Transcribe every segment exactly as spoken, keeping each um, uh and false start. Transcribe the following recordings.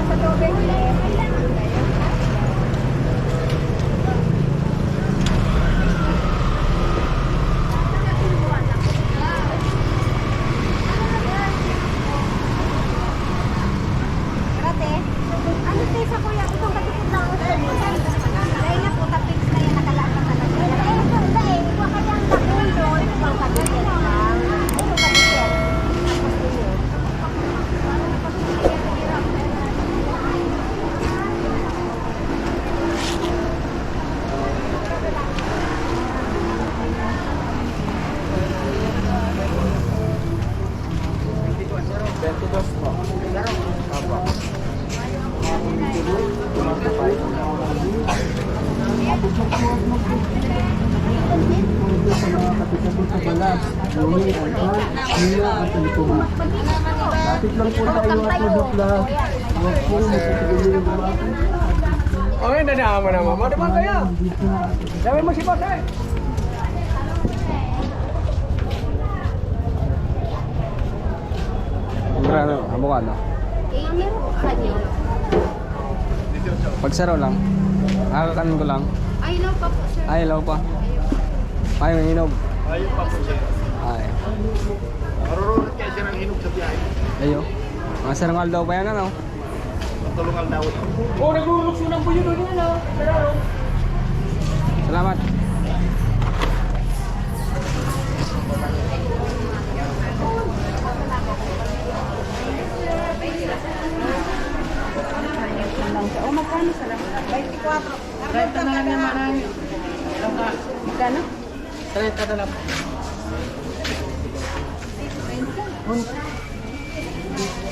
Grabe. Ano, te, sa kuya? Itong kadikit lang. Dahil nga po, tapos na yan, nakalaan na talaga. Eh, ito, hindi, eh. Huwag ka dyan, tapundo. Ito, kadikit lang. Ito, kadikit. Tapos ito. Twenty-dos po. Apo. Sa mga kapitbahay sa balas, Luni, Alpha, Mia, at Anton. Lapit lang po tayo at mabukla. Huwag po, masipagin yung lumapit. Okay, nadaan mo naman. Madumang kaya. Sabi mo si Boss, eh. Ano, ano, ano? Eh, meron pa niyo. Pagsaro lang. Nakakakan ko lang. Ay, ilaw pa po, sir. Ay, ilaw pa. Ayaw. Ay, may hinog. Ayaw pa po, sir. Ay. Marurunod kaya siya ng hinog sa biyahe. Ayo. Mga sarong aldaw pa yan, ano? Matulungan daw. Oh, naglulukso ng buyo doon yan, ah. Salamat. Oh, magkano sa lang? Twenty-four. Treinta na lang yan, manay. Magkano? Treinta na lang.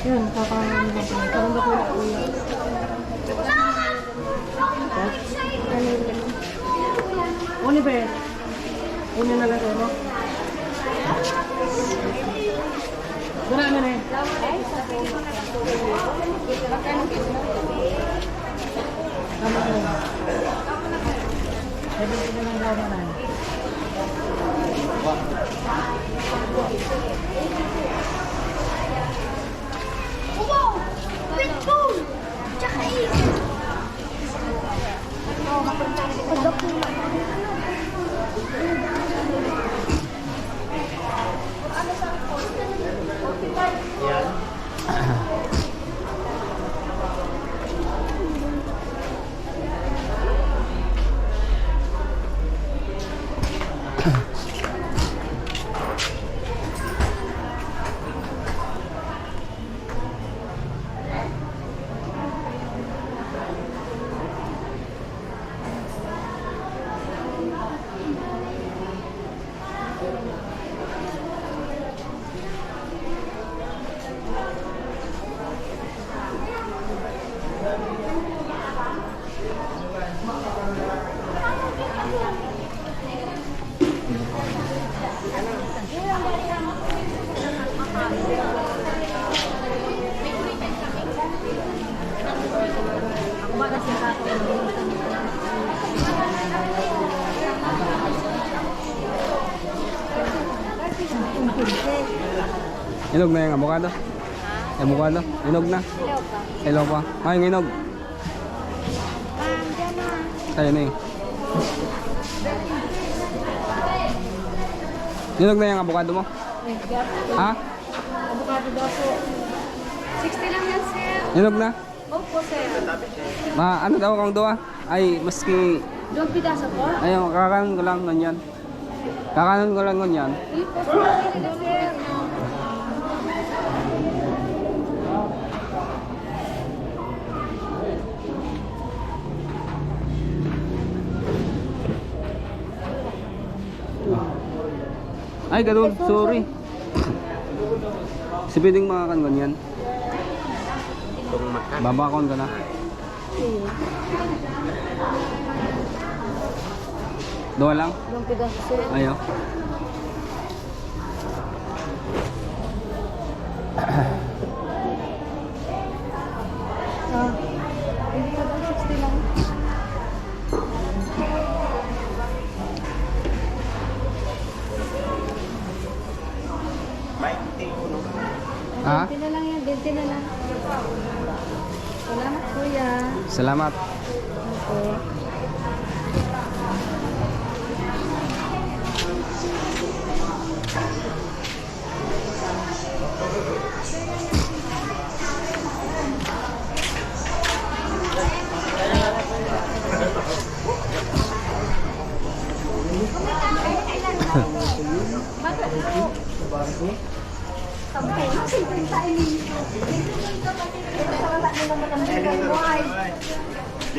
Yun, kakaano lang po. Parang nakuha ko yun. Uni, be. Uni na lang, ano? Wala na, eh. Wow! Red Bull! Tsaka Eagle! Hinog na yung avocado? Ha? Avocado? Hinog na? Hilaw pa. Hilaw pa. Ay, hinog. Tayo na eh. Hinog na yung avocado mo? Ha? Avocado daw po. Sixty lang yan, sir. Hinog na? Opo, sir. Ma, ano daw kang duwa? Ay, maski... Duwang pidaso po? Ayaw, kakanon ko lang ngunyan. Kakanon ko lang ngunyan. Hindi po, sir. Hindi na, sir. Ay, ganun. Sorry. Si pwedeng makakan ngunyan. Itong makan. Babakon ka na. Duwa lang? Duwang pidaso, sir. Ayo. Ah, hindi na ba sixty lang? Ha? Twenty na lang yan, twenty na lang. Salamat. Salamat.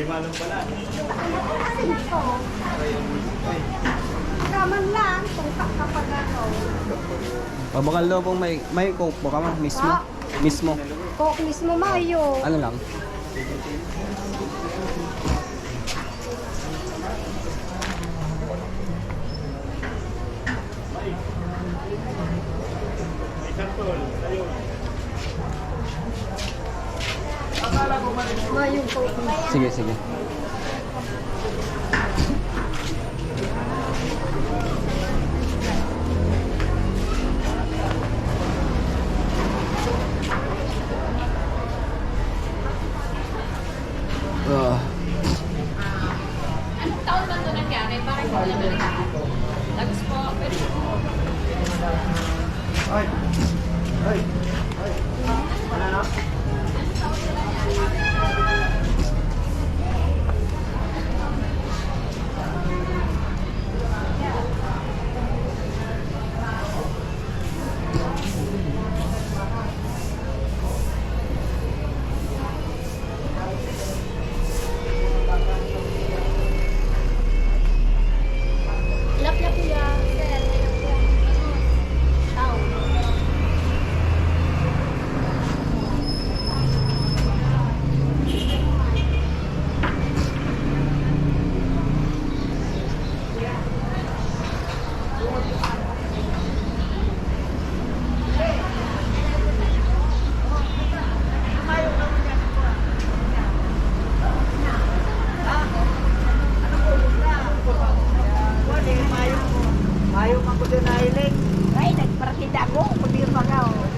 Lima lang pala. Raman lang, kung kapag ako. Pag bakal daw kung may, may Coke po ka, ma'am? Mismo? Ah. Mismo? Coke mismo, mayo. Ano lang? Sige, sige. Ah. Anong taon ba ito nangyari? Parang hindi ko na nalimutan. Lagos po. Pwede po. Ay! Ay! Ay! Wala na? Tilapia, kuya. Sir, tilapia. Tao. Mayo man ko din nahiling. Ay, nagpartida ako. Kundi yung mga, oh.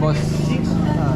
Boss. Ah.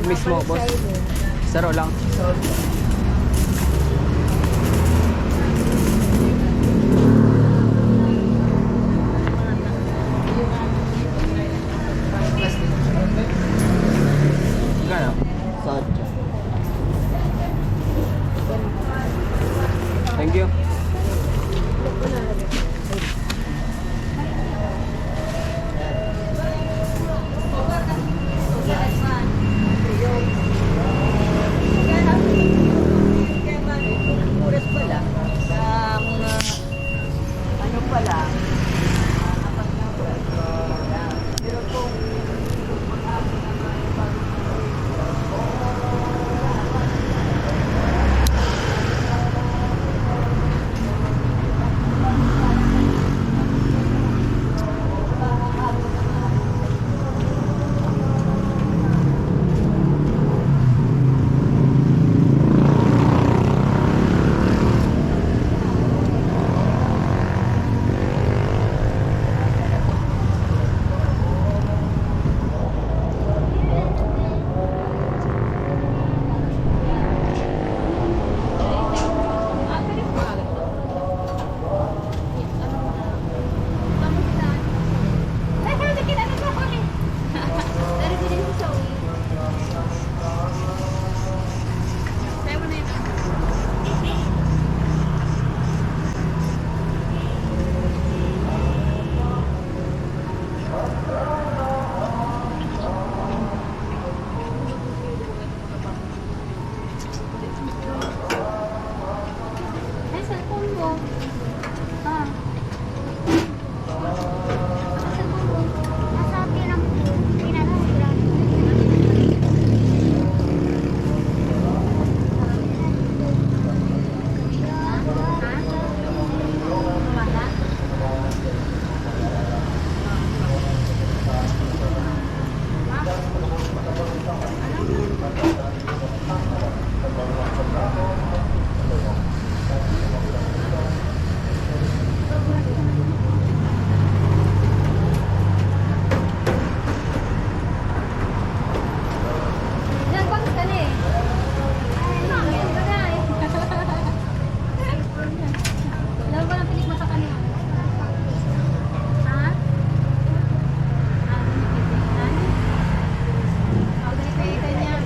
Mismo, boss. Saro lang. Kaya? Sadya. Thank you. Oras pa lang. Ano pa lang? Pero kung Ay, cellphone mo. Ah. Cellphone mo. Nasa atin ang pinag-ulan. Ha? Nagbangs ka na eh. Ay, bagay. Alam ko lang, pinik mo sa kanila. Ha? Ah, binibigyan. Ang binibigyan niya.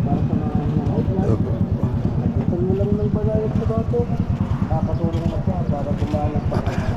Para sa mga ano, ay, Opo. Gusto nyo lang ng bayayat sa bato. Nakakatulong na siya para kumain ng